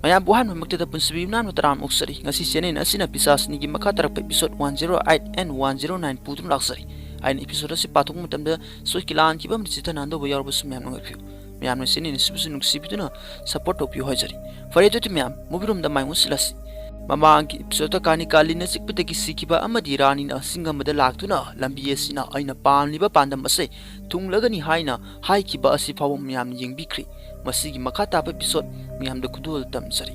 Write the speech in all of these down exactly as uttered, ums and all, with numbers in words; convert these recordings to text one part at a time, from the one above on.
ꯃꯌꯥꯝꯕꯨ ꯑꯍꯥꯟꯕꯃꯛꯇꯗ ꯄꯨꯟꯁꯤꯕꯤ ꯃꯤꯅꯥꯝꯅ ꯇꯔꯥꯝ ꯑꯣꯛꯆꯔꯤ꯫ ꯉꯁꯤ channel ꯑꯁꯤꯅ ꯄꯤꯁꯥꯆꯅꯤꯒꯤ ꯃꯈꯥ ꯇꯥꯔꯛꯄ episode one zero eight and one zero nine ꯄꯨꯗꯨꯅ ꯂꯥꯛꯆꯔꯤ꯫ ꯑꯩꯅ episode ꯑꯁꯤ ꯄꯥꯊꯣꯛꯄ ꯃꯇꯝꯗ ꯁꯣꯏꯈꯤ ꯂꯥꯟꯈꯤꯕ ꯑꯃꯗꯤ ꯆꯤꯊꯅꯥꯟꯗꯧꯕ ꯌꯥꯎꯔꯕꯁꯨ ꯃꯌꯥꯝꯅ ꯉꯛꯄꯤꯌꯨ꯫ ꯃꯌꯥꯝꯅ channel ꯑꯁꯤꯕꯨꯁꯨ ꯅꯨꯡꯁꯤꯕꯤꯗꯨꯅ support ꯇꯧꯕꯤꯌꯨ ꯍꯥꯏꯖꯔꯤ꯫ ꯐꯔꯦ ꯑꯗꯨꯗꯤ ꯃꯌꯥꯝ, movie roomꯗ ꯃꯥꯏ ꯑꯣꯟꯁꯤꯜꯂꯁꯤ꯫ ꯃꯃꯥꯡꯒꯤ episodeꯇ ꯀꯥꯅꯤꯀꯥ ꯂꯤꯟꯅ ꯆꯤꯛꯄꯗꯒꯤ ꯁꯤꯈꯤꯕ ꯑꯃꯗꯤ ꯔꯥꯅꯤꯅ ꯆꯤꯡ ꯑꯃꯗ ꯂꯥꯛꯇꯨꯅ ꯂꯝꯕꯤ ꯑꯁꯤꯅ ꯑꯩꯅ ꯄꯥꯝꯂꯤꯕ ꯄꯥꯟꯗꯝ ꯑꯁꯤ ꯊꯨꯡꯂꯒꯅꯤ ꯍꯥꯏꯅ ꯍꯥꯏꯈꯤꯕ ꯑꯁꯤ ꯐꯥꯎꯕ ꯃꯌꯥꯝꯅ ꯌꯦꯡꯕꯤꯈ꯭ꯔꯦ꯫ ꯃꯁꯤꯒꯤ ꯃꯈꯥ ꯇꯥꯕ episode ꯃꯌꯥꯝꯗ ꯈꯨꯗꯣꯜ ꯇꯝꯖꯔꯤ꯫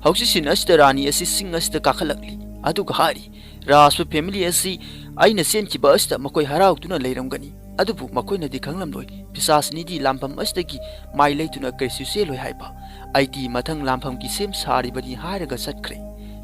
ꯍꯧꯖꯤꯛ scene ꯑꯁꯤꯗ ꯔꯥꯅꯤ ꯑꯁꯤ ꯆꯤꯡ ꯑꯁꯤꯗ ꯀꯥꯈꯠꯂꯛꯂꯤ, ꯑꯗꯨꯒ ꯍꯥꯏꯔꯤ, "ꯔꯥꯖꯄꯨ family ꯑꯁꯤ ꯑꯩꯅ ꯆꯦꯟꯈꯤꯕ ꯑꯁꯤꯗ ꯃꯈꯣꯏ ꯍꯔꯥꯎꯗꯨꯅ ꯂꯩꯔꯝꯒꯅꯤ, ꯑꯗꯨꯕꯨ ꯃꯈꯣꯏꯅꯗꯤ ꯈꯪꯂꯝꯂꯣꯏ, ꯄꯤꯁꯥꯆꯅꯤꯗꯤ ꯂꯥꯟꯐꯝ ꯑꯁꯤꯗꯒꯤ ꯃꯥꯏ ꯂꯩꯇꯨꯅ ꯀꯔꯤꯁꯨ ꯆꯦꯜꯂꯣꯏ ꯍꯥꯏꯕ꯫ ꯑꯩꯗꯤ ꯃꯊꯪ ꯂꯥꯟꯐꯝꯒꯤ ꯁꯦꯝ ꯁꯥꯔꯤꯕꯅꯤ" ꯍꯥꯏꯔꯒ ꯆꯠꯈ꯭ꯔꯦ꯫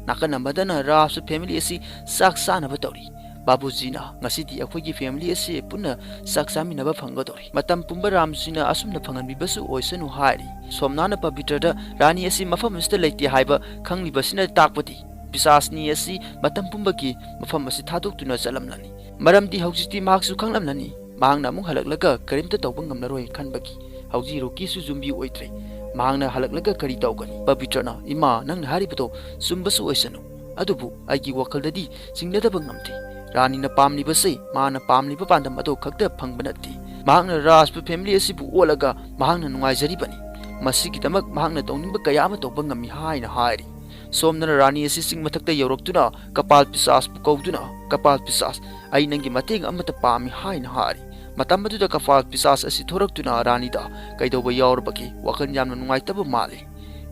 ꯅꯥꯀꯟ ꯑꯃꯗꯅ ꯔꯥꯖꯄꯨ family ꯑꯁꯤ ꯆꯥꯛ ꯆꯥꯅꯕ ꯇꯧꯔꯤ꯫ "ꯕꯥꯕꯨꯖꯤꯅ ꯉꯁꯤꯗꯤ ꯑꯩꯈꯣꯏꯒꯤ family ꯑꯁꯤ ꯄꯨꯟꯅ ꯆꯥꯛ ꯆꯥꯃꯤꯟꯅꯕ ꯐꯪꯒꯗꯧꯔꯤ꯫ ꯃꯇꯝ ꯄꯨꯝꯕ ꯔꯥꯝꯖꯤꯅ ꯑꯁꯨꯝꯅ ꯐꯪꯍꯟꯕꯤꯕꯁꯨ ꯑꯣꯏꯁꯅꯨ" ꯍꯥꯏꯔꯤ꯫ ꯁꯣꯝꯅꯥꯅ ꯄꯕꯤꯇ꯭ꯔꯗ ꯔꯥꯅꯤ ꯑꯁꯤ ꯃꯐꯝ ꯑꯁꯤꯗ ꯂꯩꯇꯦ ꯍꯥꯏꯕ ꯈꯪꯂꯤꯕꯁꯤꯅ ꯇꯥꯛꯄꯗꯤ ꯄꯤꯁꯥꯆꯅꯤ ꯑꯁꯤ ꯃꯇꯝ ꯄꯨꯝꯕꯒꯤ ꯃꯐꯝ ꯑꯁꯤ ꯊꯥꯗꯣꯛꯇꯨꯅ ꯆꯠꯂꯝꯂꯅꯤ꯫ ꯃꯔꯝꯗꯤ ꯍꯧꯖꯤꯛꯇꯤ ꯃꯍꯥꯛꯁꯨ ꯈꯪꯂꯝꯂꯅꯤ꯫ ꯃꯍꯥꯛꯅ ꯑꯃꯨꯛ ꯍꯜꯂꯛꯂꯒ ꯀꯔꯤꯝꯇ ꯇꯧꯕ ꯉꯝꯂꯔꯣꯏ ꯈꯟꯕꯒꯤ꯫ ꯍꯧꯖꯤꯛ ꯔꯣꯀꯤꯁꯨ ꯌꯨꯝꯕꯤ ꯑꯣꯏꯗ꯭ꯔꯦ꯫ ꯃꯍꯥꯛꯅ ꯍꯜꯂꯛꯂꯒ ꯀꯔꯤ ꯇꯧꯒꯅꯤ? ꯄꯕꯤꯇ꯭ꯔꯅ, "ꯏꯃꯥ, ꯅꯪꯅ ꯍꯥꯏꯔꯤꯕꯗꯣ ꯆꯨꯝꯕꯁꯨ ꯑꯣꯏꯁꯅꯨ, ꯑꯗꯨꯕꯨ ꯑꯩꯒꯤ ꯋꯥꯈꯜꯗꯗꯤ ꯆꯤꯡꯅꯗꯕ ꯉꯝꯗꯦ꯫ ꯔꯥꯅꯤꯅ ꯄꯥꯝꯂꯤꯕꯁꯦ ꯃꯥꯅ ꯄꯥꯝꯂꯤꯕ ꯄꯥꯟꯗꯝ ꯑꯗꯣ ꯈꯛꯇ ꯐꯪꯕ ꯅꯠꯇꯦ꯫ ꯃꯍꯥꯛꯅ ꯔꯥꯖꯄꯨ family ꯑꯁꯤꯕꯨ ꯑꯣꯠꯂꯒ ꯃꯍꯥꯛꯅ ꯅꯨꯡꯉꯥꯏꯖꯔꯤꯕꯅꯤ꯫ ꯃꯁꯤꯒꯤꯗꯃꯛ ꯃꯍꯥꯛꯅ ꯇꯧꯅꯤꯡꯕ ꯀꯌꯥ ꯑꯃ ꯇꯧꯕ ꯉꯝꯃꯤ" ꯍꯥꯏꯅ ꯍꯥꯏꯔꯤ꯫ ꯁꯣꯝꯗꯅ ꯔꯥꯅꯤ ꯑꯁꯤ ꯆꯤꯡ ꯃꯊꯛꯇ ꯌꯧꯔꯛꯇꯨꯅ ꯀꯄꯥꯜ ꯄꯤꯁꯥꯁꯄꯨ ꯀꯧꯗꯨꯅ, "ꯀꯄꯥꯜ ꯄꯤꯁꯥꯁ, ꯑꯩ ꯅꯪꯒꯤ ꯃꯇꯦꯡ ꯑꯃꯇ ꯄꯥꯝꯃꯤ" ꯍꯥꯏꯅ ꯍꯥꯏꯔꯤ꯫ ꯃꯇꯝ ꯑꯗꯨꯗ ꯀꯄꯥꯜ ꯄꯤꯁꯥꯁ ꯑꯁꯤ ꯊꯣꯔꯛꯇꯨꯅ ꯔꯥꯅꯤꯗ, "ꯀꯩꯗꯧꯕ ꯌꯥꯎꯔꯕꯒꯦ? ꯋꯥꯈꯜ ꯌꯥꯝꯅ ꯅꯨꯡꯉꯥꯏꯇꯕ ꯃꯥꯜꯂꯤ"꯫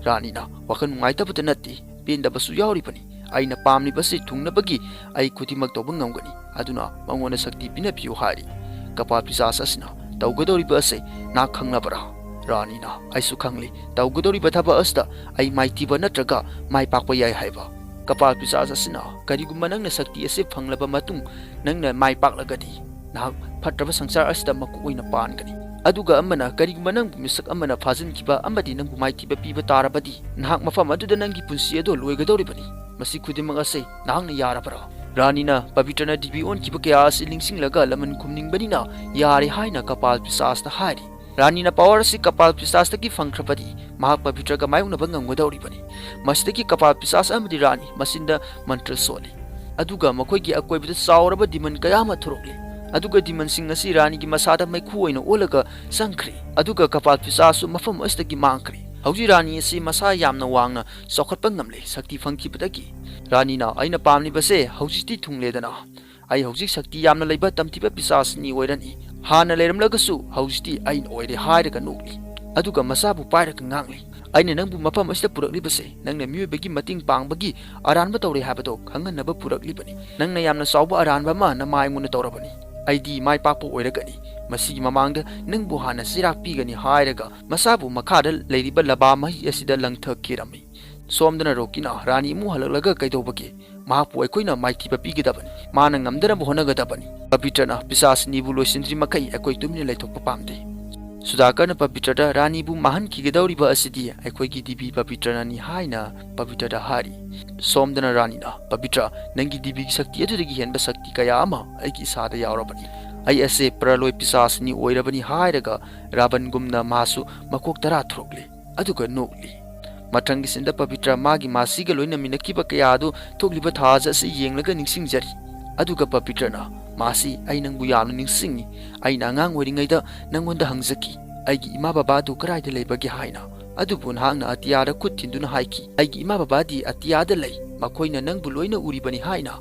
ꯔꯥꯅꯤꯅ, "ꯋꯥꯈꯜ ꯅꯨꯡꯉꯥꯏꯇꯕꯇ ꯅꯠꯇꯦ, ꯄꯦꯟꯗꯕꯁꯨ ꯌꯥꯎꯔꯤꯕꯅꯤ꯫ ꯑꯩꯅ ꯄꯥꯝꯂꯤꯕꯁꯤ ꯊꯨꯡꯅꯕꯒꯤ ꯑꯩ ꯈꯨꯗꯤꯡꯃꯛ ꯇꯧꯕ ꯉꯝꯒꯅꯤ, ꯑꯗꯨꯅ ꯃꯉꯣꯟꯗ ꯁꯛꯇꯤ ꯄꯤꯅꯕꯤꯌꯨ" ꯍꯥꯏꯔꯤ꯫ ꯀꯄꯥꯜ ꯄꯤꯁꯥꯁ ꯑꯁꯤꯅ, "ꯇꯧꯒꯗꯧꯔꯤꯕ ꯑꯁꯤ ꯅꯍꯥꯛ ꯈꯪꯂꯕꯔꯥ?" ꯔꯥꯅꯤꯅ, "ꯑꯩꯁꯨ ꯈꯪꯂꯤ, ꯇꯧꯒꯗꯧꯔꯤꯕ ꯊꯕꯛ ꯑꯁꯤꯗ ꯑꯩ ꯃꯥꯏꯊꯤꯕ ꯅꯠꯇ꯭ꯔꯒ ꯃꯥꯏ ꯄꯥꯛꯄ ꯌꯥꯏ ꯍꯥꯏꯕ?" ꯀꯄꯥꯜ ꯄꯤꯁꯥꯁ ꯑꯁꯤꯅ, "ꯀꯔꯤꯒꯨꯝꯕ ꯅꯪꯅ ꯁꯛꯇꯤ ꯑꯁꯤ ꯐꯪꯂꯕ ꯃꯇꯨꯡ ꯅꯪꯅ ꯃꯥꯏ ꯄꯥꯛꯂꯒꯗꯤ, ꯅꯍꯥꯛ ꯐꯠꯇ꯭ꯔꯕ ꯁꯪꯁꯥꯔ ꯑꯁꯤꯗ ꯃꯀꯣꯛ ꯑꯣꯏꯅ ꯄꯥꯟꯒꯅꯤ꯫ ꯑꯗꯨꯒ ꯑꯃꯅ, ꯀꯔꯤꯒꯨꯝꯕ ꯅꯪꯕꯨ ꯃꯤꯁꯛ ꯑꯃꯅ ꯐꯥꯖꯤꯟꯈꯤꯕ ꯑꯃꯗꯤ ꯅꯪꯕꯨ ꯃꯥꯏꯊꯤꯕ ꯄꯤꯕ ꯇꯥꯔꯕꯗꯤ, ꯅꯍꯥꯛ ꯃꯐꯝ ꯑꯗꯨꯗ ꯅꯪꯒꯤ ꯄꯨꯟꯁꯤ ꯑꯗꯨ ꯂꯣꯏꯒꯗꯧꯔꯤꯕꯅꯤ꯫ ꯃꯁꯤ ꯈꯨꯗꯤꯡꯃꯛ ꯑꯁꯤ ꯅꯍꯥꯛꯅ ꯌꯥꯔꯕ꯭ꯔꯥ?" ꯔꯥꯅꯤꯅ ꯄꯕꯤꯇ꯭ꯔꯅ ꯗꯤꯕꯤ ꯑꯣꯟꯈꯤꯕ ꯀꯌꯥ ꯑꯁꯤ ꯅꯤꯡꯁꯤꯡꯂꯒ ꯂꯃꯟ ꯈꯨꯝꯅꯤꯡꯕꯅꯤꯅ ꯌꯥꯔꯦ ꯍꯥꯏꯅ ꯀꯄꯥꯜ ꯄꯤꯁꯥꯁꯇ ꯍꯥꯏꯔꯤ꯫ ꯔꯥꯅꯤꯅ ꯄꯥꯋꯔ ꯑꯁꯤ ꯀꯄꯥꯜ ꯄꯤꯁꯥꯁꯇꯒꯤ ꯐꯪꯈ꯭ꯔꯕꯗꯤ ꯃꯍꯥꯛ ꯄꯕꯤꯇ꯭ꯔꯒ ꯃꯥꯌꯣꯛꯅꯕ ꯉꯝꯒꯗꯧꯔꯤꯕꯅꯤ꯫ ꯃꯁꯤꯗꯒꯤ ꯀꯄꯥꯜ ꯄꯤꯁꯥꯁ ꯑꯃꯗꯤ ꯔꯥꯅꯤ ꯃꯆꯤꯟꯗ ꯃꯟꯇ꯭ꯔ ꯁꯣꯜꯂꯤ꯫ ꯑꯗꯨꯒ ꯃꯈꯣꯏꯒꯤ ꯑꯀꯣꯏꯕꯗ ꯆꯥꯎꯔꯕ ꯗꯤꯃꯟ ꯀꯌꯥ ꯑꯃ ꯊꯣꯔꯛꯂꯤ꯫ ꯑꯗꯨꯒ ꯗꯤꯃꯟꯁꯤꯡ ꯑꯁꯤ ꯔꯥꯅꯤꯒꯤ ꯃꯁꯥꯗ ꯃꯩꯈꯨ ꯑꯣꯏꯅ ꯑꯣꯜꯂꯒ ꯆꯪꯈ꯭ꯔꯦ꯫ ꯑꯗꯨꯒ ꯀꯄꯥꯜ ꯄꯤꯁꯥꯁꯁꯨ ꯃꯐꯝ ꯑꯁꯤꯗꯒꯤ ꯃꯥꯡꯈ꯭ꯔꯦ꯫ ꯍꯧꯖꯤꯛ ꯔꯥꯅꯤ ꯑꯁꯤ ꯃꯁꯥ ꯌꯥꯝꯅ ꯋꯥꯡꯅ ꯆꯥꯎꯈꯠꯄ ꯉꯝꯂꯦ ꯁꯛꯇꯤ ꯐꯪꯈꯤꯕꯗꯒꯤ꯫ ꯔꯥꯅꯤꯅ, "ꯑꯩꯅ ꯄꯥꯝꯂꯤꯕꯁꯦ ꯍꯧꯖꯤꯛꯇꯤ ꯊꯨꯡꯂꯦꯗꯅ꯫ ꯑꯩ ꯍꯧꯖꯤꯛ ꯁꯛꯇꯤ ꯌꯥꯝꯅ ꯂꯩꯕ ꯇꯝꯊꯤꯕ ꯄꯤꯁꯥꯁꯅꯤ ꯑꯣꯏꯔꯅꯤ꯫ ꯍꯥꯟꯅ ꯂꯩꯔꯝꯂꯒꯁꯨ ꯍꯧꯖꯤꯛꯇꯤ ꯑꯩꯅ ꯑꯣꯏꯔꯦ" ꯍꯥꯏꯔꯒ ꯅꯣꯛꯂꯤ꯫ ꯑꯗꯨꯒ ꯃꯁꯥꯕꯨ ꯄꯥꯏꯔꯒ ꯉꯥꯡꯂꯤ, "ꯑꯩꯅ ꯅꯪꯕꯨ ꯃꯐꯝ ꯑꯁꯤꯗ ꯄꯨꯔꯛꯂꯤꯕꯁꯦ ꯅꯪꯅ ꯃꯤꯑꯣꯏꯕꯒꯤ ꯃꯇꯦꯡ ꯄꯥꯡꯕꯒꯤ ꯑꯔꯥꯟꯕ ꯇꯧꯔꯦ ꯍꯥꯏꯕꯗꯣ ꯈꯪꯍꯟꯅꯕ ꯄꯨꯔꯛꯂꯤꯕꯅꯤ꯫ ꯅꯪꯅ ꯌꯥꯝꯅ ꯆꯥꯎꯕ ꯑꯔꯥꯟꯕ ꯑꯃ ꯅꯃꯥ ꯑꯩꯉꯣꯟꯗ ꯇꯧꯔꯕꯅꯤ꯫ ꯑꯩꯗꯤ ꯃꯥꯏ ꯄꯥꯛꯄ ꯑꯣꯏꯔꯒꯅꯤ꯫ ꯃꯁꯤꯒꯤ ꯃꯃꯥꯡꯗ ꯅꯪꯕꯨ ꯍꯥꯟꯅ ꯆꯩꯔꯥꯛ ꯄꯤꯒꯅꯤ" ꯍꯥꯏꯔꯒ ꯃꯁꯥꯕꯨ ꯃꯈꯥꯗ ꯂꯩꯔꯤꯕ ꯂꯕꯥ ꯃꯍꯤ ꯑꯁꯤꯗ ꯂꯪꯊꯈꯤꯔꯝꯃꯤ꯫ ꯁꯣꯝꯗꯅ ꯔꯣꯀꯤꯅ, "ꯔꯥꯅꯤ ꯑꯃꯨꯛ ꯍꯜꯂꯛꯂꯒ ꯀꯩꯗꯧꯕꯒꯦ? ꯃꯍꯥꯛꯄꯨ ꯑꯩꯈꯣꯏꯅ ꯃꯥꯏꯊꯤꯕ ꯄꯤꯒꯗꯕꯅꯤ꯫ ꯃꯥꯅ ꯉꯝꯗꯅꯕ ꯍꯣꯠꯅꯒꯗꯕꯅꯤ꯫ ꯄꯕꯤꯇ꯭ꯔꯅ ꯄꯤꯁꯥꯁꯅꯤꯕꯨ ꯂꯣꯏꯁꯤꯟꯗ꯭ꯔꯤ ꯃꯈꯩ ꯑꯩꯈꯣꯏ ꯇꯨꯃꯤꯟꯅ ꯂꯩꯊꯣꯛꯄ ꯄꯥꯝꯗꯦ"꯫ ꯁꯨꯗꯥꯀꯔꯅ ꯄꯕꯤꯇ꯭ꯔꯗ, "ꯔꯥꯅꯤꯕꯨ ꯃꯥꯡꯍꯟꯈꯤꯒꯗꯧꯔꯤꯕ ꯑꯁꯤꯗꯤ ꯑꯩꯈꯣꯏꯒꯤ ꯗꯤꯕꯤ ꯄꯕꯤꯇ꯭ꯔꯅꯅꯤ" ꯍꯥꯏꯅ ꯄꯕꯤꯇ꯭ꯔꯗ ꯍꯥꯏꯔꯤ꯫ ꯁꯣꯝꯗꯅ ꯔꯥꯅꯤꯅ, "ꯄꯕꯤꯇ꯭ꯔ, ꯅꯪꯒꯤ ꯗꯤꯕꯤꯒꯤ ꯁꯛꯇꯤ ꯑꯗꯨꯗꯒꯤ ꯍꯦꯟꯕ ꯁꯛꯇꯤ ꯀꯌꯥ ꯑꯃ ꯑꯩꯒꯤ ꯏꯁꯥꯗ ꯌꯥꯎꯔꯕꯅꯤ꯫ ꯑꯩ ꯑꯁꯦ ꯄ꯭ꯔꯂꯣꯏ ꯄꯤꯁꯥꯁꯅꯤ ꯑꯣꯏꯔꯕꯅꯤ" ꯍꯥꯏꯔꯒ ꯔꯥꯕꯟꯒꯨꯝꯅ ꯃꯥꯁꯨ ꯃꯀꯣꯛ ꯇꯔꯥ ꯊꯣꯔꯛꯂꯤ꯫ ꯑꯗꯨꯒ ꯅꯣꯛꯂꯤ꯫ ꯃꯊꯪꯒꯤ ꯁꯤꯟꯗ ꯄꯕꯤꯇ꯭ꯔ ꯃꯥꯒꯤ ꯃꯥꯁꯤꯒ ꯂꯣꯏꯅꯃꯤꯟꯅꯈꯤꯕ ꯀꯌꯥ ꯑꯗꯨ ꯊꯣꯛꯂꯤꯕ ꯊꯥꯖ ꯑꯁꯤ ꯌꯦꯡꯂꯒ ꯅꯤꯡꯁꯤꯡꯖꯔꯤ꯫ ꯑꯗꯨꯒ ꯄꯕꯤꯇ꯭ꯔꯅ, "ꯃꯥꯁꯤ, ꯑꯩ ꯅꯪꯕꯨ ꯌꯥꯝꯅ ꯅꯤꯡꯁꯤꯡꯉꯤ꯫ ꯑꯩꯅ ꯑꯉꯥꯡ ꯑꯣꯏꯔꯤꯉꯩꯗ ꯅꯪꯉꯣꯟꯗ ꯍꯪꯖꯈꯤ, ꯑꯩꯒꯤ ꯏꯃꯥ ꯕꯕꯥꯗꯨ ꯀꯗꯥꯏꯗ ꯂꯩꯕꯒꯦ ꯍꯥꯏꯅ꯫ ꯑꯗꯨꯕꯨ ꯅꯍꯥꯛꯅ ꯑꯇꯤꯌꯥꯗ ꯈꯨꯠ ꯊꯤꯟꯗꯨꯅ ꯍꯥꯏꯈꯤ, 'ꯑꯩꯒꯤ ꯏꯃꯥ ꯕꯕꯥꯗꯤ ꯑꯇꯤꯌꯥꯗ ꯂꯩ, ꯃꯈꯣꯏꯅ ꯅꯪꯕꯨ ꯂꯣꯏꯅ ꯎꯔꯤꯕꯅꯤ' ꯍꯥꯏꯅ꯫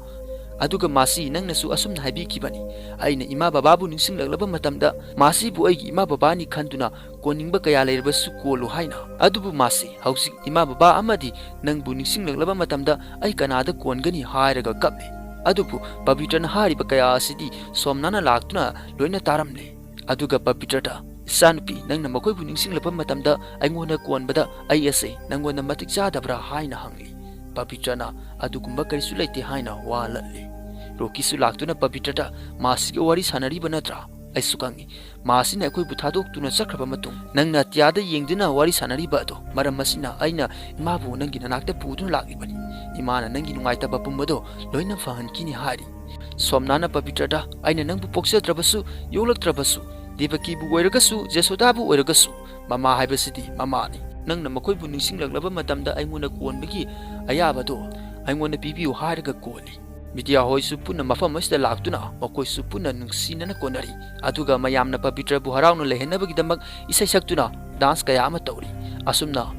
ꯑꯗꯨꯒ ꯃꯥꯁꯤ, ꯅꯪꯅꯁꯨ ꯑꯁꯨꯝꯅ ꯍꯥꯏꯕꯤꯈꯤꯕꯅꯤ, 'ꯑꯩꯅ ꯏꯃꯥ ꯕꯕꯥꯕꯨ ꯅꯤꯡꯁꯤꯡꯂꯛꯂꯕ ꯃꯇꯝꯗ ꯃꯥꯁꯤꯕꯨ ꯑꯩꯒꯤ ꯏꯃꯥ ꯕꯕꯥꯅꯤ ꯈꯟꯗꯨꯅ ꯀꯣꯟꯅꯤꯡꯕ ꯀꯌꯥ ꯂꯩꯔꯕꯁꯨ ꯀꯣꯜꯂꯨ' ꯍꯥꯏꯅ꯫ ꯑꯗꯨꯕꯨ ꯃꯥꯁꯤ ꯍꯧꯖꯤꯛ ꯏꯃꯥ ꯕꯕꯥ ꯑꯃꯗꯤ ꯅꯪꯕꯨ ꯅꯤꯡꯁꯤꯡꯂꯛꯂꯕ ꯃꯇꯝꯗ ꯑꯩ ꯀꯅꯥꯗ ꯀꯣꯟꯒꯅꯤ?" ꯍꯥꯏꯔꯒ ꯀꯞꯂꯤ꯫ ꯑꯗꯨꯕꯨ ꯄꯕꯤꯇ꯭ꯔꯅ ꯍꯥꯏꯔꯤꯕ ꯀꯌꯥ ꯑꯁꯤꯗꯤ ꯁꯣꯝꯅꯥꯅ ꯂꯥꯛꯇꯨꯅ ꯂꯣꯏꯅ ꯇꯥꯔꯝꯂꯦ꯫ ꯑꯗꯨꯒ ꯄꯕꯤꯇ꯭ꯔꯗ, "ꯏꯆꯥꯅꯨꯄꯤ, ꯅꯪꯅ ꯃꯈꯣꯏꯕꯨ ꯅꯤꯡꯁꯤꯡꯂꯛꯄ ꯃꯇꯝꯗ ꯑꯩꯉꯣꯟꯗ ꯀꯣꯟꯕꯗ ꯑꯩ ꯑꯁꯦ ꯅꯪꯉꯣꯟꯗ ꯃꯇꯤꯛ ꯆꯥꯗꯕ꯭ꯔꯥ?" ꯍꯥꯏꯅ ꯍꯪꯂꯤ꯫ ꯄꯕꯤꯇ꯭ꯔꯅ, "ꯑꯗꯨꯒꯨꯝꯕ ꯀꯔꯤꯁꯨ ꯂꯩꯇꯦ" ꯍꯥꯏꯅ ꯋꯥ ꯂꯠꯂꯤ꯫ ꯔꯣꯀꯤꯁꯨ ꯂꯥꯛꯇꯨꯅ ꯄꯕꯤꯇ꯭ꯔꯗ, "ꯃꯥꯁꯤꯒ ꯋꯥꯔꯤ ꯁꯥꯟꯅꯔꯤꯕ ꯅꯠꯇ꯭ꯔꯥ? ꯑꯩꯁꯨ ꯈꯪꯏ꯫ ꯃꯥꯁꯤꯅ ꯑꯩꯈꯣꯏꯕꯨ ꯊꯥꯗꯣꯛꯇꯨꯅ ꯆꯠꯈ꯭ꯔꯕ ꯃꯇꯨꯡ ꯅꯪꯅ ꯑꯇꯤꯌꯥꯗ ꯌꯦꯡꯗꯨꯅ ꯋꯥꯔꯤ ꯁꯥꯟꯅꯔꯤꯕ ꯑꯗꯣ ꯃꯔꯝ ꯑꯁꯤꯅ ꯑꯩꯅ ꯏꯃꯥꯕꯨ ꯅꯪꯒꯤ ꯅꯅꯥꯛꯇ ꯄꯨꯗꯨꯅ ꯂꯥꯛꯂꯤꯕꯅꯤ꯫ ꯏꯃꯥꯅ ꯅꯪꯒꯤ ꯅꯨꯡꯉꯥꯏꯇꯕ ꯄꯨꯝꯕꯗꯣ ꯂꯣꯏꯅ ꯐꯍꯟꯈꯤꯅꯤ" ꯍꯥꯏꯔꯤ꯫ ꯁꯣꯝꯅꯥꯅ ꯄꯕꯤꯇ꯭ꯔꯗ, "ꯑꯩꯅ ꯅꯪꯕꯨ ꯄꯣꯛꯆꯗ꯭ꯔꯕꯁꯨ, ꯌꯣꯛꯂꯛꯇ꯭ꯔꯕꯁꯨ, ꯗꯦꯕꯀꯤꯕꯨ ꯑꯣꯏꯔꯒꯁꯨ, ꯖꯦꯁꯣꯗꯥꯕꯨ ꯑꯣꯏꯔꯒꯁꯨ, ꯃꯃꯥ ꯍꯥꯏꯕꯁꯤꯗꯤ ꯃꯃꯥꯅꯤ꯫ ꯅꯪꯅ ꯃꯈꯣꯏꯕꯨ ꯅꯤꯡꯁꯤꯡꯂꯛꯂꯕ ꯃꯇꯝꯗ ꯑꯩꯉꯣꯟꯗ ꯀꯣꯟꯕꯒꯤ ꯑꯌꯥꯕꯗꯣ ꯑꯩꯉꯣꯟꯗ ꯄꯤꯕꯤꯌꯨ ꯍꯥꯏꯔꯒ ꯀꯣꯜꯂꯤ꯫ ꯃꯤꯗꯤꯌꯥ ꯍꯣꯏꯁꯨ ꯄꯨꯟꯅ ꯃꯐꯝ ꯑꯁꯤꯗ ꯂꯥꯛꯇꯨꯅ ꯃꯈꯣꯏꯁꯨ ꯄꯨꯟꯅ ꯅꯨꯡꯁꯤꯅꯅ ꯀꯣꯟꯅꯔꯤ꯫ ꯑꯗꯨꯒ ꯃꯌꯥꯝꯅ ꯄꯕꯤꯇ꯭ꯔꯕꯨ ꯍꯔꯥꯎꯅ ꯂꯩꯍꯟꯅꯕꯒꯤꯗꯃꯛ ꯏꯁꯩ ꯁꯛꯇꯨꯅ ꯗꯥꯟꯁ ꯀꯌꯥ ꯑꯃ ꯇꯧꯔꯤ꯫ ꯑꯁꯨꯝꯅ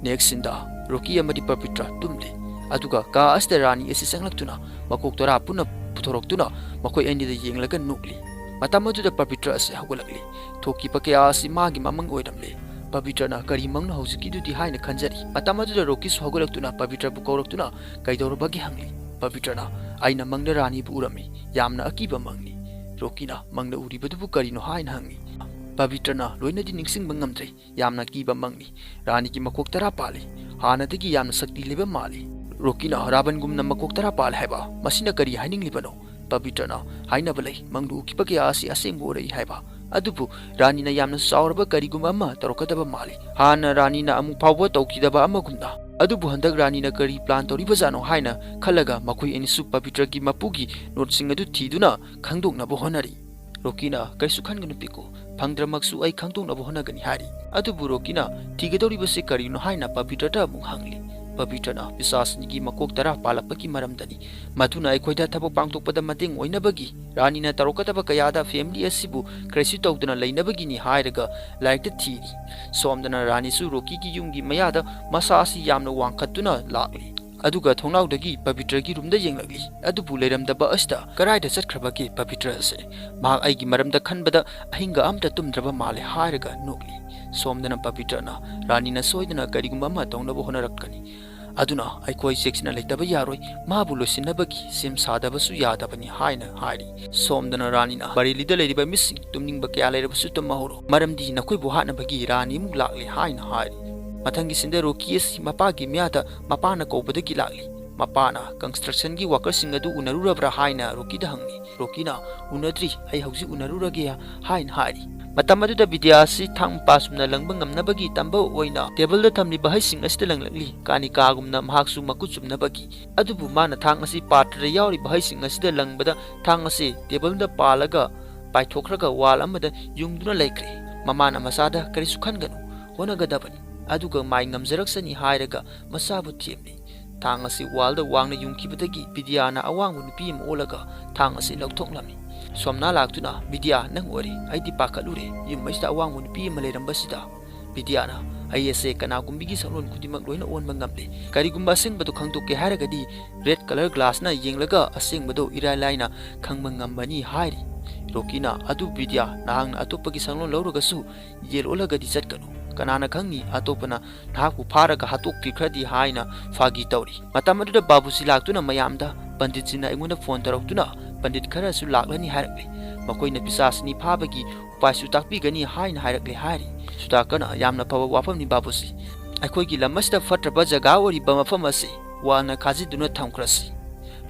ꯅꯦꯛꯁ ꯁꯤꯟꯗ ꯔꯣꯀꯤ ꯑꯃꯗꯤ ꯄꯕꯤꯇ꯭ꯔ ꯇꯨꯝꯂꯤ꯫ ꯑꯗꯨꯒ ꯀꯥ ꯑꯁꯤꯗ ꯔꯥꯅꯤ ꯑꯁꯤ ꯆꯪꯂꯛꯇꯨꯅ ꯃꯀꯣꯛ ꯇꯔꯥ ꯄꯨꯟꯅ ꯄꯨꯊꯣꯔꯛꯇꯨꯅ ꯃꯈꯣꯏ ꯑꯅꯤꯗ ꯌꯦꯡꯂꯒ ꯅꯣꯛꯂꯤ꯫ ꯃꯇꯝ ꯑꯗꯨꯗ ꯄꯕꯤꯇ꯭ꯔ ꯑꯁꯤ ꯍꯧꯒꯠꯂꯛꯂꯤ꯫ ꯊꯣꯛꯈꯤꯕ ꯀꯌꯥ ꯑꯁꯤ ꯃꯥꯒꯤ ꯃꯃꯪ ꯑꯣꯏꯔꯝꯂꯦ꯫ ꯄꯕꯤꯇ꯭ꯔꯅ ꯀꯔꯤ ꯃꯪꯅꯣ ꯍꯧꯖꯤꯛꯀꯤꯗꯨꯗꯤ ꯍꯥꯏꯅ ꯈꯟꯖꯔꯤ꯫ ꯃꯇꯝ ꯑꯗꯨꯗ ꯔꯣꯀꯤꯁꯨ ꯍꯧꯒꯠꯂꯛꯇꯨꯅ ꯄꯕꯤꯇ꯭ꯔꯕꯨ ꯀꯧꯔꯛꯇꯨꯅ ꯀꯩꯗꯧꯔꯕꯒꯦ ꯍꯪꯂꯤ꯫ ꯄꯕꯤꯇ꯭ꯔꯅ ꯑꯩꯅ ꯃꯪꯗ ꯔꯥꯅꯤꯕꯨ ꯎꯔꯝꯃꯤ꯫ ꯌꯥꯝꯅ ꯑꯀꯤꯕ ꯃꯪꯅꯤ꯫ ꯔꯣꯀꯤꯅ ꯃꯪꯗ ꯎꯔꯤꯕꯗꯨꯕꯨ ꯀꯔꯤꯅꯣ ꯍꯥꯏꯅ ꯍꯪꯉꯤ꯫ ꯄꯕꯤꯇ꯭ꯔꯅ ꯂꯣꯏꯅꯗꯤ ꯅꯤꯡꯁꯤꯡꯕ ꯉꯝꯗ꯭ꯔꯦ꯫ ꯌꯥꯝꯅ ꯀꯤꯕ ꯃꯪꯅꯤ꯫ ꯔꯥꯅꯤꯒꯤ ꯃꯀꯣꯛ ꯇꯔꯥ ꯄꯥꯜꯂꯤ꯫ ꯍꯥꯟꯅꯗꯒꯤ ꯌꯥꯝꯅ ꯁꯛꯇꯤ ꯂꯩꯕ ꯃꯥꯜꯂꯤ꯫ ꯔꯣꯀꯤꯅ ꯔꯥꯕꯟꯒꯨꯝꯅ ꯃꯀꯣꯛ ꯇꯔꯥ ꯄꯥꯜꯂꯦ ꯍꯥꯏꯕ, ꯃꯁꯤꯅ ꯀꯔꯤ ꯍꯥꯏꯅꯤꯡꯂꯤꯕꯅꯣ? ꯄꯕꯤꯇ꯭ꯔꯅ ꯍꯥꯏꯅꯕ ꯂꯩ, ꯃꯪꯗ ꯎꯈꯤꯕ ꯀꯌꯥ ꯑꯁꯤ ꯑꯁꯦꯡꯕ ꯑꯣꯏꯔꯛꯏ ꯍꯥꯏꯕ꯫ ꯑꯗꯨꯕꯨ ꯔꯥꯅꯤꯅ ꯌꯥꯝꯅ ꯆꯥꯎꯔꯕ ꯀꯔꯤꯒꯨꯝꯕ ꯑꯃ ꯇꯧꯔꯛꯀꯗꯕ ꯃꯥꯜꯂꯤ꯫ ꯍꯥꯟꯅ ꯔꯥꯅꯤꯅ ꯑꯃꯨꯛ ꯐꯥꯎꯕ ꯇꯧꯈꯤꯗꯕ ꯑꯃꯒꯨꯝꯅ꯫ ꯑꯗꯨꯕꯨ ꯍꯟꯗꯛ ꯔꯥꯅꯤꯅ ꯀꯔꯤ ꯄ꯭ꯂꯥꯟ ꯇꯧꯔꯤꯕꯖꯥꯠꯅꯣ ꯍꯥꯏꯅ ꯈꯜꯂꯒ ꯃꯈꯣꯏ ꯑꯅꯤꯁꯨ ꯄꯕꯤꯇ꯭ꯔꯒꯤ ꯃꯄꯨꯒꯤ ꯅꯣꯠꯁꯤꯡ ꯑꯗꯨ ꯊꯤꯗꯨꯅ ꯈꯪꯗꯣꯛꯅꯕ ꯍꯣꯠꯅꯔꯤ꯫ ꯔꯣꯀꯤꯅ ꯀꯩꯁꯨ ꯈꯟꯒꯅꯨ ꯄꯤꯀꯨ, ꯐꯪꯗ꯭ꯔꯃꯛꯁꯨ ꯑꯩ ꯈꯪꯗꯣꯛꯅꯕ ꯍꯣꯠꯅꯒꯅꯤ ꯍꯥꯏꯔꯤ꯫ ꯑꯗꯨꯕꯨ ꯔꯣꯀꯤꯅ ꯊꯤꯒꯗꯧꯔꯤꯕꯁꯤ ꯀꯔꯤꯅꯣ ꯍꯥꯏꯅ ꯄꯕꯤꯇ꯭ꯔꯗ ꯑꯃꯨꯛ ꯍꯪꯂꯤ꯫ ꯄꯕꯤꯇ꯭ꯔꯅ ꯄꯤꯁꯥꯁꯅꯤꯒꯤ ꯃꯀꯣꯛ ꯇꯔꯥ ꯄꯥꯜꯂꯛꯄꯒꯤ ꯃꯔꯝꯗꯅꯤ꯫ ꯃꯗꯨꯅ ꯑꯩꯈꯣꯏꯗ ꯊꯕꯛ ꯄꯥꯡꯊꯣꯛꯄꯗ ꯃꯇꯦꯡ ꯑꯣꯏꯅꯕꯒꯤ ꯔꯥꯅꯤꯅ ꯇꯧꯔꯛꯀꯗꯕ ꯀꯌꯥꯗ ꯐꯦꯃꯤꯂꯤ ꯑꯁꯤꯕꯨ ꯀꯔꯤꯁꯨ ꯇꯧꯗꯅ ꯂꯩꯅꯕꯒꯤꯅꯤ ꯍꯥꯏꯔꯒ ꯂꯥꯏꯔꯤꯛꯇ ꯊꯤꯔꯤ꯫ ꯁꯣꯝꯗꯅ ꯔꯥꯅꯤꯁꯨ ꯔꯣꯀꯤꯒꯤ ꯌꯨꯝꯒꯤ ꯃꯌꯥꯗ ꯃꯁꯥ ꯑꯁꯤ ꯌꯥꯝꯅ ꯋꯥꯡꯈꯠꯇꯨꯅ ꯂꯥꯛꯂꯤ꯫ ꯑꯗꯨꯒ ꯊꯣꯡꯅꯥꯎꯗꯒꯤ ꯄꯕꯤꯇ꯭ꯔꯒꯤ ꯔꯨꯝꯗ ꯌꯦꯡꯂꯛꯂꯤ꯫ ꯑꯗꯨꯕꯨ ꯂꯩꯔꯝꯗꯕ ꯑꯁꯤꯗ ꯀꯔꯥꯏꯗ ꯆꯠꯈ꯭ꯔꯕꯒꯦ ꯄꯕꯤꯇ꯭ꯔ ꯑꯁꯦ? ꯃꯍꯥꯛ ꯑꯩꯒꯤ ꯃꯔꯝꯗ ꯈꯟꯕꯗ ꯑꯍꯤꯡꯒ ꯑꯝꯇ ꯇꯨꯝꯗ꯭ꯔꯕ ꯃꯥꯜꯂꯦ ꯍꯥꯏꯔꯒ ꯅꯣꯛꯂꯤ꯫ ꯁꯣꯝꯗꯅ ꯄꯕꯤꯇ꯭ꯔꯅ ꯔꯥꯅꯤꯅ ꯁꯣꯏꯗꯅ ꯀꯔꯤꯒꯨꯝꯕ ꯑꯃ ꯇꯧꯅꯕ ꯍꯣꯠꯅꯔꯛꯀꯅꯤ꯫ ꯑꯗꯨꯅ ꯑꯩꯈꯣꯏ ꯆꯦꯛꯁꯤꯟꯅ ꯂꯩꯇꯕ ꯌꯥꯔꯣꯏ, ꯃꯥꯕꯨ ꯂꯣꯏꯁꯤꯟꯅꯕꯒꯤ ꯁꯦꯝ ꯁꯥꯗꯕꯁꯨ ꯌꯥꯗꯕꯅꯤ ꯍꯥꯏꯅ ꯍꯥꯏꯔꯤ꯫ ꯁꯣꯝꯗꯅ ꯔꯥꯅꯤꯅ ꯕꯔꯦꯂꯤꯗ ꯂꯩꯔꯤꯕ ꯃꯤꯁꯤꯡ ꯇꯨꯝꯅꯤꯡꯕ ꯀꯌꯥ ꯂꯩꯔꯕꯁꯨ ꯇꯨꯝꯃꯍꯧꯔꯣ, ꯃꯔꯝꯗꯤ ꯅꯈꯣꯏꯕꯨ ꯍꯥꯠꯅꯕꯒꯤ ꯔꯥꯅꯤ ꯑꯃꯨꯛ ꯂꯥꯛꯂꯦ ꯍꯥꯏꯅ ꯍꯥꯏꯔꯤ꯫ ꯃꯊꯪꯒꯤ ꯁꯤꯟꯗ ꯔꯣꯀꯤ ꯑꯁꯤ ꯃꯄꯥꯒꯤ ꯃꯌꯥꯗ ꯃꯄꯥꯅ ꯀꯧꯕꯗꯒꯤ ꯂꯥꯛꯂꯤ꯫ ꯃꯄꯥꯅ construction ꯒꯤ worker ꯁꯤꯡ ꯑꯗꯨ ꯎꯅꯔꯨꯔꯕ꯭ꯔꯥ ꯍꯥꯏꯅ ꯔꯣꯀꯤꯗ ꯍꯪꯂꯤ꯫ ꯔꯣꯀꯤꯅ ꯎꯅꯗ꯭ꯔꯤ, ꯑꯩ ꯍꯧꯖꯤꯛ ꯎꯅꯔꯨꯔꯒꯦ ꯍꯥꯏꯅ ꯍꯥꯏꯔꯤ꯫ ꯃꯇꯝ ꯑꯗꯨꯗ ꯕꯤꯗ꯭ꯌꯥ ꯑꯁꯤ ꯊꯥꯡ ꯃꯄꯥ ꯆꯨꯝꯅ ꯂꯪꯕ ꯉꯝꯅꯕꯒꯤ ꯇꯝꯕ ꯑꯣꯏꯅ ꯇꯦꯕꯜꯗ ꯊꯝꯂꯤꯕ ꯍꯩꯁꯤꯡ ꯑꯁꯤꯗ ꯂꯪꯂꯛꯂꯤ꯫ ꯀꯥꯅꯤꯀꯥꯒꯨꯝꯅ ꯃꯍꯥꯛꯁꯨ ꯃꯈꯨꯠ ꯆꯨꯝꯅꯕꯒꯤ꯫ ꯑꯗꯨꯕꯨ ꯃꯥꯅ ꯊꯥꯡ ꯑꯁꯤ ꯄꯥꯇ꯭ꯔꯗ ꯌꯥꯎꯔꯤꯕ ꯍꯩꯁꯤꯡ ꯑꯁꯤꯗ ꯂꯪꯕꯗ ꯊꯥꯡ ꯑꯁꯤ ꯇꯦꯕꯜꯗ ꯄꯥꯜꯂꯒ ꯄꯥꯏꯊꯣꯛꯈ꯭ꯔꯒ ꯋꯥꯜ ꯑꯃꯗ ꯌꯨꯡꯗꯨꯅ ꯂꯩꯈ꯭ꯔꯦ꯫ ꯃꯃꯥꯅ ꯃꯆꯥꯗ "ꯀꯔꯤꯁꯨ ꯈꯟꯒꯅꯨ, ꯍꯣꯠꯅꯒꯗꯕꯅꯤ, ꯑꯗꯨꯒ ꯃꯥꯏ ꯉꯝꯖꯔꯛꯁꯅꯤ" ꯍꯥꯏꯔꯒ ꯃꯆꯥꯕꯨ ꯊꯦꯝꯂꯤ꯫ ꯊꯥꯡ ꯑꯁꯤ ꯋꯥꯜꯗ ꯋꯥꯡꯅ ꯌꯨꯡꯈꯤꯕꯗꯒꯤ ꯕꯤꯗ꯭ꯌꯥꯅ ꯑꯋꯥꯡꯕ ꯅꯨꯄꯤ ꯑꯃ ꯑꯣꯜꯂꯒ ꯊꯥꯡ ꯑꯁꯤ ꯂꯧꯊꯣꯛꯂꯝꯃꯤ꯫ ꯁꯣꯝꯅꯥ ꯂꯥꯛꯇꯨꯅ, "ꯕꯤꯗ꯭ꯌꯥ, ꯅꯪ ꯑꯣꯏꯔꯦ꯫ ꯑꯩꯗꯤ ꯄꯥꯈꯠꯂꯨꯔꯦ, ꯌꯨꯝ ꯑꯁꯤꯗ ꯑꯋꯥꯡꯕ ꯅꯨꯄꯤ ꯑꯃ ꯂꯩꯔꯝꯕꯁꯤꯗ"꯫ ꯕꯤꯗ꯭ꯌꯥꯅ, "ꯑꯩ ꯑꯁꯦ ꯀꯅꯥꯒꯨꯝꯕꯤꯒꯤ ꯁꯛꯂꯣꯟ ꯈꯨꯗꯤꯡꯃꯛ ꯂꯣꯏꯅ ꯑꯣꯟꯕ ꯉꯝꯂꯦ꯫ ꯀꯔꯤꯒꯨꯝꯕ ꯑꯁꯦꯡꯕꯗꯨ ꯈꯪꯗꯣꯛꯀꯦ ꯍꯥꯏꯔꯒꯗꯤ red colour glassꯅ ꯌꯦꯡꯂꯒ ꯑꯁꯦꯡꯕꯗꯨ ꯏꯔꯥꯏ ꯂꯥꯏꯅ ꯈꯪꯕ ꯉꯝꯕꯅꯤ" ꯍꯥꯏꯔꯤ꯫ ꯔꯣꯀꯤꯅ, "ꯑꯗꯨ ꯕꯤꯗ꯭ꯌꯥ, ꯅꯍꯥꯛꯅ ꯑꯇꯣꯞꯄꯒꯤ ꯁꯛꯂꯣꯟ ꯂꯧꯔꯒꯁꯨ ꯌꯦꯜ ꯑꯣꯜꯂꯒꯗꯤ ꯆꯠꯀꯅꯨ꯫ ꯀꯅꯥꯅ ꯈꯪꯅꯤ, ꯑꯇꯣꯞꯄꯅ ꯅꯍꯥꯛꯄꯨ ꯐꯥꯔꯒ ꯍꯥꯠꯇꯣꯛꯄꯤꯈ꯭ꯔꯗꯤ" ꯍꯥꯏꯅ ꯐꯥꯒꯤ ꯇꯧꯔꯤ꯫ ꯃꯇꯝ ꯑꯗꯨꯗ ꯕꯥꯕꯨꯁꯤ ꯂꯥꯛꯇꯨꯅ ꯃꯌꯥꯝꯗ, "ꯄꯟꯗꯤꯠꯁꯤꯅ ꯑꯩꯉꯣꯟꯗ ꯐꯣꯟ ꯇꯧꯔꯛꯇꯨꯅ ꯄꯟꯗꯤꯠ ꯈꯔꯁꯨ ꯂꯥꯛꯂꯅꯤ ꯍꯥꯏꯔꯛꯂꯦ꯫ ꯃꯈꯣꯏꯅ ꯄꯤꯁꯥꯁꯤꯅꯤ ꯐꯥꯕꯒꯤ ꯎꯄꯥꯏꯁꯨ ꯇꯥꯛꯄꯤꯒꯅꯤ" ꯍꯥꯏꯅ ꯍꯥꯏꯔꯛꯂꯦ ꯍꯥꯏꯔꯤ꯫ ꯁꯨꯗꯥꯀꯔꯅ, "ꯌꯥꯝꯅ ꯐꯕ ꯋꯥꯐꯝꯅꯤ ꯕꯥꯕꯨꯁꯤ꯫ ꯑꯩꯈꯣꯏꯒꯤ ꯂꯝ ꯑꯁꯤꯗ ꯐꯠꯇ꯭ꯔꯕ ꯖꯒꯥ ꯑꯣꯏꯔꯤꯕ ꯃꯐꯝ ꯑꯁꯤ ꯋꯥꯜꯅ ꯈꯥꯖꯤꯟꯗꯨꯅ ꯊꯝꯈ꯭ꯔꯁꯤ꯫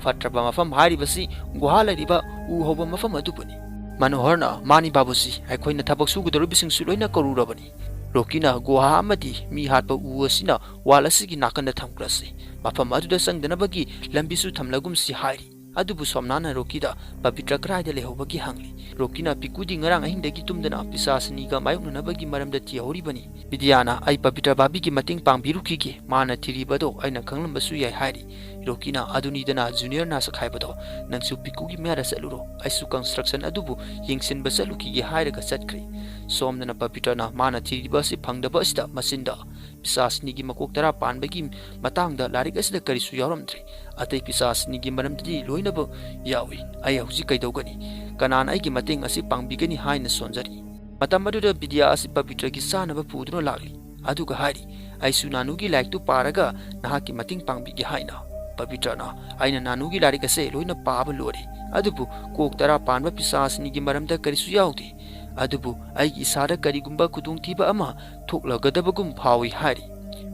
ꯐꯠꯇ꯭ꯔꯕ ꯃꯐꯝ ꯍꯥꯏꯔꯤꯕꯁꯤ ꯒꯨꯍꯥ ꯂꯩꯔꯤꯕ ꯎ ꯍꯧꯕ ꯃꯐꯝ ꯑꯗꯨꯕꯨꯅꯤ"꯫ ꯃꯅꯣꯍꯔꯅ, "ꯃꯥꯅꯤ ꯕꯥꯕꯨꯁꯤ, ꯑꯩꯈꯣꯏꯅ ꯊꯕꯛ ꯁꯨꯒꯗꯧꯔꯤꯕꯁꯤꯡꯁꯨ ꯂꯣꯏꯅ ꯀꯧꯔꯨꯔꯕꯅꯤ꯫ ꯔꯣꯀꯤꯅ, ꯒꯨꯍꯥ ꯑꯃꯗꯤ ꯃꯤ ꯍꯥꯠꯄ ꯎ ꯑꯁꯤꯅ ꯋꯥꯜ ꯑꯁꯤꯒꯤ ꯅꯥꯀꯟꯗ ꯊꯝꯈ꯭ꯔꯁꯤ꯫ ꯃꯐꯝ ꯑꯗꯨꯗ ꯆꯪꯗꯅꯕꯒꯤ ꯂꯝꯕꯤꯁꯨ ꯊꯝꯂꯒꯨꯝꯁꯤ" ꯍꯥꯏꯔꯤ꯫ ꯑꯗꯨꯕꯨ ꯁꯣꯝꯅꯥꯅ ꯔꯣꯀꯤꯗ ꯄꯕꯤꯇ꯭ꯔ ꯀꯗꯥꯏꯗ ꯂꯩꯍꯧꯕꯒꯦ ꯍꯪꯂꯤ꯫ ꯔꯣꯀꯤꯅ, "ꯄꯤꯀꯨꯗꯤ ꯉꯔꯥꯡ ꯑꯍꯤꯡꯗꯒꯤ ꯇꯨꯝꯗꯅ ꯄꯤꯁꯥꯁꯤꯅꯤꯒ ꯃꯥꯌꯣꯛꯅꯅꯕꯒꯤ ꯃꯔꯝꯗ ꯊꯤꯍꯧꯔꯤꯕꯅꯤ꯫ ꯕꯤꯗ꯭ꯌꯥꯅ, ꯑꯩ ꯄꯕꯤꯇ꯭ꯔ ꯕꯥꯕꯤꯒꯤ ꯃꯇꯦꯡ ꯄꯥꯡꯕꯤꯔꯨꯈꯤꯒꯦ, ꯃꯥꯅ ꯊꯤꯔꯤꯕꯗꯣ ꯑꯩꯅ ꯈꯪꯂꯝꯕꯁꯨ ꯌꯥꯏ" ꯍꯥꯏꯔꯤ꯫ ꯔꯣꯀꯤꯅ, "ꯑꯗꯨꯅꯤꯗꯅ ꯖꯨꯅꯤꯌꯔ ꯅꯥꯁꯛ ꯍꯥꯏꯕꯗꯣ, ꯅꯪꯁꯨ ꯄꯤꯀꯨꯒꯤ ꯃꯌꯥꯗ ꯆꯠꯂꯨꯔꯣ, ꯑꯩꯁꯨ construction ꯑꯗꯨꯕꯨ ꯌꯦꯡꯁꯤꯟꯕ ꯆꯠꯂꯨꯈꯤꯒꯦ" ꯍꯥꯏꯔꯒ ꯆꯠꯈ꯭ꯔꯦ꯫ ꯁꯣꯝꯗꯅ ꯄꯕꯤꯇ꯭ꯔꯅ ꯃꯥꯅ ꯊꯤꯔꯤꯕ ꯑꯁꯤ ꯐꯪꯗꯕ ꯑꯁꯤꯗ ꯃꯆꯤꯟꯗ, "ꯄꯤꯁꯥꯁꯤꯅꯤꯒꯤ ꯃꯀꯣꯛ ꯇꯔꯥ ꯄꯥꯟꯕꯒꯤ ꯃꯇꯥꯡꯗ ꯂꯥꯏꯔꯤꯛ ꯑꯁꯤꯗ ꯀꯔꯤꯁꯨ ꯌꯥꯎꯔꯝꯗ꯭ꯔꯦ꯫ ꯑꯇꯩ ꯄꯤꯁꯥꯁꯤꯅꯤꯒꯤ ꯃꯔꯝꯗꯗꯤ ꯂꯣꯏꯅꯃꯛ ꯌꯥꯎꯏ꯫ ꯑꯩ ꯍꯧꯖꯤꯛ ꯀꯩꯗꯧꯒꯅꯤ? ꯀꯅꯥꯅ ꯑꯩꯒꯤ ꯃꯇꯦꯡ ꯑꯁꯤ ꯄꯥꯡꯕꯤꯒꯅꯤ?" ꯍꯥꯏꯅ ꯁꯣꯟꯖꯔꯤ꯫ ꯃꯇꯝ ꯑꯗꯨꯗ ꯕꯤꯗ꯭ꯌꯥ ꯑꯁꯤ ꯄꯕꯤꯇ꯭ꯔꯒꯤ ꯆꯥꯅꯕ ꯄꯨꯗꯨꯅ ꯂꯥꯛꯂꯤ꯫ ꯑꯗꯨꯒ ꯍꯥꯏꯔꯤ, "ꯑꯩꯁꯨ ꯅꯥꯅꯨꯒꯤ ꯂꯥꯏꯔꯤꯛꯇꯨ ꯄꯥꯔꯒ ꯅꯍꯥꯛꯀꯤ ꯃꯇꯦꯡ ꯄꯥꯡꯕꯤꯒꯦ" ꯍꯥꯏꯅ꯫ ꯄꯕꯤꯇ꯭ꯔꯅ, "ꯑꯩꯅ ꯅꯥꯅꯨꯒꯤ ꯂꯥꯏꯔꯤꯛ ꯑꯁꯦ ꯂꯣꯏꯅ ꯄꯥꯕ ꯂꯣꯏꯔꯦ, ꯑꯗꯨꯕꯨ ꯀꯣꯛ ꯇꯔꯥ ꯄꯥꯟꯕ ꯄꯤꯁꯥꯁꯤꯅꯤꯒꯤ ꯃꯔꯝꯗ ꯀꯔꯤꯁꯨ ꯌꯥꯎꯗꯦ꯫ ꯑꯗꯨꯕꯨ ꯑꯩꯒꯤ ꯏꯁꯥꯗ ꯀꯔꯤꯒꯨꯝꯕ ꯈꯨꯗꯣꯡꯊꯤꯕ ꯑꯃ ꯊꯣꯛꯂꯒꯗꯕꯒꯨꯝ ꯐꯥꯎꯏ" ꯍꯥꯏꯔꯤ꯫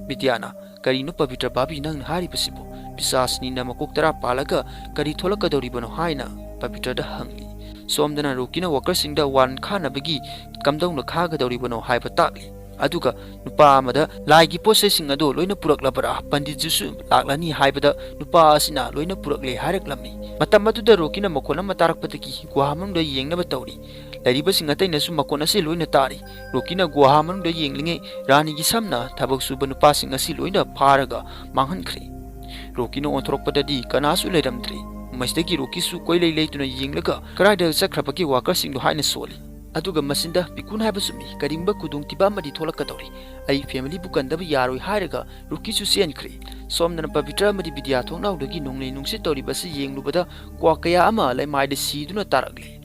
ꯕꯤꯗ꯭ꯌꯥꯅ, "ꯀꯔꯤꯅꯣ ꯄꯕꯤꯇ꯭ꯔ ꯕꯥꯕꯤ ꯅꯪꯅ ꯍꯥꯏꯔꯤꯕꯁꯤꯕꯨ? ꯄꯤꯁꯥꯁꯤꯅꯤꯅ ꯃꯀꯣꯛ ꯇꯔꯥ ꯄꯥꯜꯂꯒ ꯀꯔꯤ ꯊꯣꯛꯂꯛꯀꯗꯧꯔꯤꯕꯅꯣ?" ꯍꯥꯏꯅ ꯄꯕꯤꯇ꯭ꯔꯗ ꯍꯪꯂꯤ꯫ ꯁꯣꯝꯗꯅ ꯔꯣꯀꯤꯅ ꯋꯥꯀꯔꯁꯤꯡꯗ ꯋꯥꯜ ꯈꯥꯅꯕꯒꯤ ꯀꯝꯗꯧꯅ ꯈꯥꯒꯗꯧꯔꯤꯕꯅꯣ ꯍꯥꯏꯕ ꯇꯥꯛꯂꯤ꯫ ꯑꯗꯨꯒ ꯅꯨꯄꯥ ꯑꯃꯗ ꯂꯥꯏꯒꯤ ꯄꯣꯠ ꯆꯩꯁꯤꯡ ꯑꯗꯨ ꯂꯣꯏꯅ ꯄꯨꯔꯛꯂꯕ꯭ꯔꯥ, ꯄꯟꯗꯤꯠꯖꯤꯁꯨ ꯂꯥꯛꯂꯅꯤ ꯍꯥꯏꯕꯗ ꯅꯨꯄꯥ ꯑꯁꯤꯅ ꯂꯣꯏꯅ ꯄꯨꯔꯛꯂꯦ ꯍꯥꯏꯔꯛꯂꯝꯃꯤ꯫ ꯃꯇꯝ ꯑꯗꯨꯗ ꯔꯣꯀꯤꯅ ꯃꯈꯣꯟ ꯑꯃ ꯇꯥꯔꯛꯄꯗꯒꯤ ꯒꯨꯍꯥ ꯃꯅꯨꯡꯗ ꯌꯦꯡꯅꯕ ꯇꯧꯔꯤ꯫ ꯂꯩꯔꯤꯕꯁꯤꯡ ꯑꯇꯩꯅꯁꯨ ꯃꯈꯣꯟ ꯑꯁꯤ ꯂꯣꯏꯅ ꯇꯥꯔꯤ꯫ ꯔꯣꯀꯤꯅ ꯒꯨꯍꯥ ꯃꯅꯨꯡꯗ ꯌꯦꯡꯂꯤꯉꯩ ꯔꯥꯅꯤꯒꯤ ꯁꯝꯅ ꯊꯕꯛ ꯁꯨꯕ ꯅꯨꯄꯥꯁꯤꯡ ꯑꯁꯤ ꯂꯣꯏꯅ ꯐꯥꯔꯒ ꯃꯥꯡꯍꯟꯈ꯭ꯔꯦ꯫ ꯔꯣꯀꯤꯅ ꯑꯣꯟꯊꯣꯔꯛꯄꯗꯗꯤ ꯀꯅꯥꯁꯨ ꯂꯩꯔꯝꯗ꯭ꯔꯦ꯫ ꯃꯁꯤꯗꯒꯤ ꯔꯣꯀꯤꯁꯨ ꯀꯣꯏꯂꯩ ꯂꯩꯗꯨꯅ ꯌꯦꯡꯂꯒ ꯀꯗꯥꯏꯗ ꯆꯠꯈ꯭ꯔꯕꯒꯦ ꯋꯥꯀꯔꯁꯤꯡꯗꯣ ꯍꯥꯏꯅ ꯁꯣꯜꯂꯤ꯫ ꯑꯗꯨꯒ ꯃꯁꯤꯗ ꯄꯤꯀꯨꯟ ꯍꯥꯏꯕ ꯆꯨꯝꯃꯤ, ꯀꯔꯤꯒꯨꯝꯕ ꯈꯨꯗꯣꯡꯊꯤꯕ ꯑꯃꯗꯤ ꯊꯣꯛꯂꯛꯀꯗꯧꯔꯤ, ꯑꯩ ꯐꯦꯃꯤꯂꯤꯕꯨ ꯀꯟꯗꯕ ꯌꯥꯔꯣꯏ ꯍꯥꯏꯔꯒ ꯔꯣꯀꯤꯁꯨ ꯆꯦꯟꯈ꯭ꯔꯦ꯫ ꯁꯣꯝꯗꯅ ꯄꯕꯤꯇ꯭ꯔ ꯑꯃꯗꯤ ꯕꯤꯗ꯭ꯌꯥ ꯊꯣꯡꯅꯥꯎꯗꯒꯤ ꯅꯣꯡꯂꯩ ꯅꯨꯡꯁꯤꯠ ꯇꯧꯔꯤꯕ ꯑꯁꯤ ꯌꯦꯡꯂꯨꯕꯗ ꯀ꯭ꯋꯥ ꯀꯌꯥ ꯑꯃ ꯂꯩꯃꯥꯏꯗ ꯁꯤꯗꯨꯅ ꯇꯥꯔꯛꯂꯦ꯫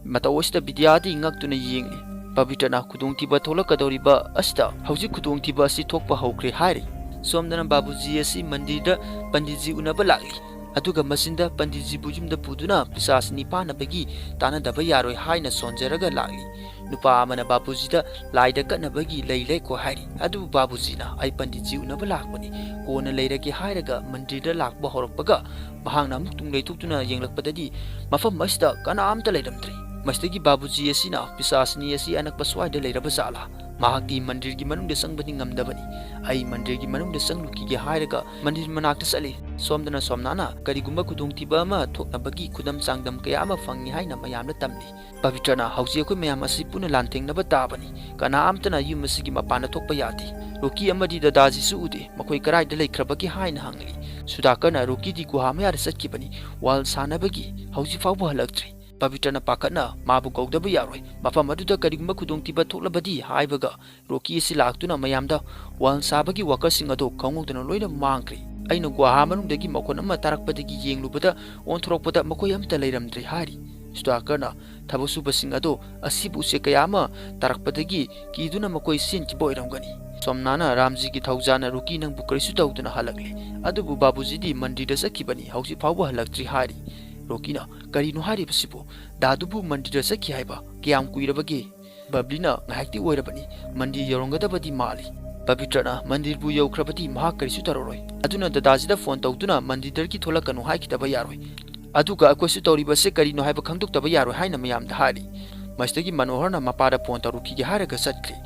ꯃꯇꯧ ꯑꯁꯤꯗ ꯕꯤꯗ꯭ꯌꯥꯗꯤ ꯉꯛꯇꯨꯅ ꯌꯦꯡꯂꯤ꯫ ꯄꯕꯤꯇ꯭ꯔꯅ ꯈꯨꯗꯣꯡꯊꯤꯕ ꯊꯣꯛꯂꯛꯀꯗꯧꯔꯤꯕ ꯑꯁꯤꯗ ꯍꯧꯖꯤꯛ ꯈꯨꯗꯣꯡꯊꯤꯕ ꯑꯁꯤ ꯊꯣꯛꯄ ꯍꯧꯈ꯭ꯔꯦ ꯍꯥꯏꯔꯤ꯫ ꯁꯣꯝꯗꯅ ꯕꯥꯕꯨꯖꯤ ꯑꯁꯤ ꯃꯟꯗꯤꯔꯗ ꯄꯟꯗꯤꯠꯖꯤ ꯎꯅꯕ ꯂꯥꯛꯂꯤ꯫ ꯑꯗꯨꯒ ꯃꯁꯤꯗ ꯄꯟꯗꯤꯠꯖꯤꯕꯨ ꯌꯨꯝꯗ ꯄꯨꯗꯨꯅ ꯄꯤꯁꯥꯆ ꯅꯤꯄꯥꯟ ꯐꯥꯅꯕꯒꯤ ꯇꯥꯟꯅꯗꯕ ꯌꯥꯔꯣꯏ ꯍꯥꯏꯅ ꯁꯣꯟꯖꯔꯒ ꯂꯥꯛꯂꯤ꯫ ꯅꯨꯄꯥ ꯑꯃꯅ ꯕꯥꯕꯨꯖꯤꯗ ꯂꯥꯏꯗ ꯀꯠꯅꯕꯒꯤ ꯂꯩ ꯂꯩꯈꯣ ꯍꯥꯏꯔꯤ꯫ ꯑꯗꯨꯕꯨ ꯕꯥꯕꯨꯖꯤꯅ "ꯑꯩ ꯄꯟꯗꯤꯠꯖꯤ ꯎꯅꯕ ꯂꯥꯛꯄꯅꯤ, ꯀꯣꯟꯅ ꯂꯩꯔꯒꯦ" ꯍꯥꯏꯔꯒ ꯃꯟꯗꯤꯔꯗ ꯂꯥꯛꯄ ꯍꯧꯔꯛꯄꯒ ꯃꯍꯥꯛꯅ ꯑꯃꯨꯛ ꯇꯨꯡ ꯂꯩꯊꯣꯛꯇꯨꯅ ꯌꯦꯡꯂꯛꯄꯗꯗꯤ ꯃꯐꯝ ꯑꯁꯤꯗ ꯀꯅꯥꯝꯇ ꯂꯩꯔꯝꯗ꯭ꯔꯦ꯫ ꯃꯁꯤꯗꯒꯤ ꯕꯥꯕꯨꯖꯤ ꯑꯁꯤꯅ "ꯄꯤꯁꯥꯆꯅꯤ ꯑꯁꯤ ꯑꯅꯛꯄ ꯁ꯭ꯋꯥꯏꯗ ꯂꯩꯔꯕ ꯖꯥꯠꯂꯥ? ꯃꯍꯥꯛꯇꯤ ꯃꯟꯗꯤꯔꯒꯤ ꯃꯅꯨꯡꯗ ꯆꯪꯕꯗꯤ ꯉꯝꯗꯕꯅꯤ꯫ ꯑꯩ ꯃꯟꯗꯤꯔꯒꯤ ꯃꯅꯨꯡꯗ ꯆꯪꯂꯨꯈꯤꯒꯦ" ꯍꯥꯏꯔꯒ ꯃꯟꯗꯤꯔ ꯃꯅꯥꯛꯇ ꯆꯠꯂꯤ꯫ ꯁꯣꯝꯗꯅ ꯁꯣꯝꯅꯥꯅ ꯀꯔꯤꯒꯨꯝꯕ ꯈꯨꯗꯣꯡꯊꯤꯕ ꯑꯃ ꯊꯣꯛꯅꯕꯒꯤ ꯈꯨꯗꯝ ꯆꯥꯡꯗꯝ ꯀꯌꯥ ꯑꯃ ꯐꯪꯏ ꯍꯥꯏꯅ ꯃꯌꯥꯝꯗ ꯇꯝꯂꯤ꯫ "ꯄꯕꯤꯇ꯭ꯔꯅ ꯍꯧꯖꯤꯛ ꯑꯩꯈꯣꯏ ꯃꯌꯥꯝ ꯑꯁꯤ ꯄꯨꯟꯅ ꯂꯥꯟꯊꯦꯡꯅꯕ ꯇꯥꯕꯅꯤ꯫ ꯀꯅꯥ ꯑꯃꯇꯅ ꯌꯨꯝ ꯑꯁꯤꯒꯤ ꯃꯄꯥꯟꯗ ꯊꯣꯛꯄ ꯌꯥꯗꯦ꯫ ꯔꯣꯀꯤ ꯑꯃꯗꯤ ꯗꯗꯥꯖꯤꯁꯨ ꯎꯗꯦ꯫ ꯃꯈꯣꯏ ꯀꯗꯥꯏꯗ ꯂꯩꯈ꯭ꯔꯕꯒꯦ?" ꯍꯥꯏꯅ ꯍꯪꯂꯤ꯫ ꯁꯨꯗꯥꯀꯔꯅ "ꯔꯣꯀꯤꯗꯤ ꯒꯨꯍꯥ ꯃꯌꯥꯗ ꯆꯠꯈꯤꯕꯅꯤ꯫ ꯋꯥꯜ ꯁꯥꯟꯅꯕꯒꯤ ꯍꯧꯖꯤꯛ ꯐꯥꯎꯕ ꯍꯜꯂꯛꯇ꯭ꯔꯤ꯫ ꯄꯕꯤꯇ꯭ꯔꯅ ꯄꯥꯈꯠꯅ ꯃꯥꯕꯨ ꯀꯧꯗꯕ ꯌꯥꯔꯣꯏ꯫ ꯃꯐꯝ ꯑꯗꯨꯗ ꯀꯔꯤꯒꯨꯝꯕ ꯈꯨꯗꯣꯡꯊꯤꯕ ꯊꯣꯛꯂꯕꯗꯤ" ꯍꯥꯏꯕꯒ ꯔꯣꯀꯤ ꯑꯁꯤ ꯂꯥꯛꯇꯨꯅ ꯃꯌꯥꯝꯗ ꯋꯥꯜ ꯁꯥꯕꯒꯤ ꯋꯥꯀꯔꯁꯤꯡ ꯑꯗꯨ ꯈꯪꯍꯧꯗꯅ ꯂꯣꯏꯅ ꯃꯥꯡꯈ꯭ꯔꯦ꯫ "ꯑꯩꯅ ꯒꯨꯍꯥ ꯃꯅꯨꯡꯗꯒꯤ ꯃꯈꯣꯟ ꯑꯃ ꯇꯥꯔꯛꯄꯗꯒꯤ ꯌꯦꯡꯂꯨꯕꯗ ꯑꯣꯟꯊꯣꯔꯛꯄꯗ ꯃꯈꯣꯏ ꯑꯃꯠꯇ ꯂꯩꯔꯝꯗ꯭ꯔꯦ" ꯍꯥꯏꯔꯤ꯫ ꯁꯨꯗꯥꯀꯔꯅ ꯊꯕꯛ ꯁꯨꯕꯁꯤꯡ ꯑꯗꯨ ꯑꯁꯤꯕ ꯎꯆꯦꯛ ꯀꯌꯥ ꯑꯃ ꯇꯥꯔꯛꯄꯗꯒꯤ ꯀꯤꯗꯨꯅ ꯃꯈꯣꯏ ꯆꯦꯟꯈꯤꯕ ꯑꯣꯏꯔꯝꯒꯅꯤ꯫ ꯁꯣꯝꯅꯥꯅ "ꯔꯥꯝꯖꯤꯒꯤ ꯊꯧꯖꯥꯅ ꯔꯣꯀꯤ ꯅꯪꯕꯨ ꯀꯔꯤꯁꯨ ꯇꯧꯗꯅ ꯍꯜꯂꯛꯂꯦ꯫ ꯑꯗꯨꯕꯨ ꯕꯥꯕꯨꯖꯤꯗꯤ ꯃꯟꯗꯤꯔꯗ ꯆꯠꯈꯤꯕꯅꯤ, ꯍꯧꯖꯤꯛ ꯐꯥꯎꯕ ꯍꯜꯂꯛꯇ꯭ꯔꯤ" ꯍꯥꯏꯔꯤ꯫ ꯔꯣꯀꯤꯅ "ꯀꯔꯤꯅꯣ ꯍꯥꯏꯔꯤꯕꯁꯤꯕꯨ? ꯗꯥꯗꯨꯕꯨ ꯃꯟꯗꯤꯔꯗ ꯆꯠꯈꯤ ꯍꯥꯏꯕ ꯀꯌꯥꯝ ꯀꯨꯏꯔꯕꯒꯦ?" ꯕꯕ꯭ꯂꯤꯅ "ꯉꯥꯏꯍꯥꯛꯇꯤ ꯑꯣꯏꯔꯕꯅꯤ, ꯃꯟꯗꯤꯔ ꯌꯧꯔꯝꯒꯗꯕꯗꯤ ꯃꯥꯜꯂꯤ꯫ ꯄꯕꯤꯇ꯭ꯔꯅ ꯃꯟꯗꯤꯔꯕꯨ ꯌꯧꯈ꯭ꯔꯕꯗꯤ ꯃꯍꯥꯛ ꯀꯔꯤꯁꯨ ꯇꯧꯔꯔꯣꯏ꯫ ꯑꯗꯨꯅ ꯗꯗꯥꯖꯤꯗ ꯐꯣꯟ ꯇꯧꯗꯨꯅ ꯃꯟꯗꯤꯔꯗꯒꯤ ꯊꯣꯛꯂꯛꯀꯅꯨ ꯍꯥꯏꯈꯤꯗꯕ ꯌꯥꯔꯣꯏ꯫ ꯑꯗꯨꯒ ꯑꯩꯈꯣꯏꯁꯨ ꯇꯧꯔꯤꯕꯁꯦ ꯀꯔꯤꯅꯣ ꯍꯥꯏꯕ ꯈꯪꯗꯣꯛꯇꯕ ꯌꯥꯔꯣꯏ" ꯍꯥꯏꯅ ꯃꯌꯥꯝꯗ ꯍꯥꯏꯔꯤ꯫ ꯃꯁꯤꯗꯒꯤ ꯃꯅꯣꯍꯔꯅ ꯃꯄꯥꯗ ꯐꯣꯟ ꯇꯧꯔꯨꯈꯤꯒꯦ ꯍꯥꯏꯔꯒ ꯆꯠꯈ꯭ꯔꯦ꯫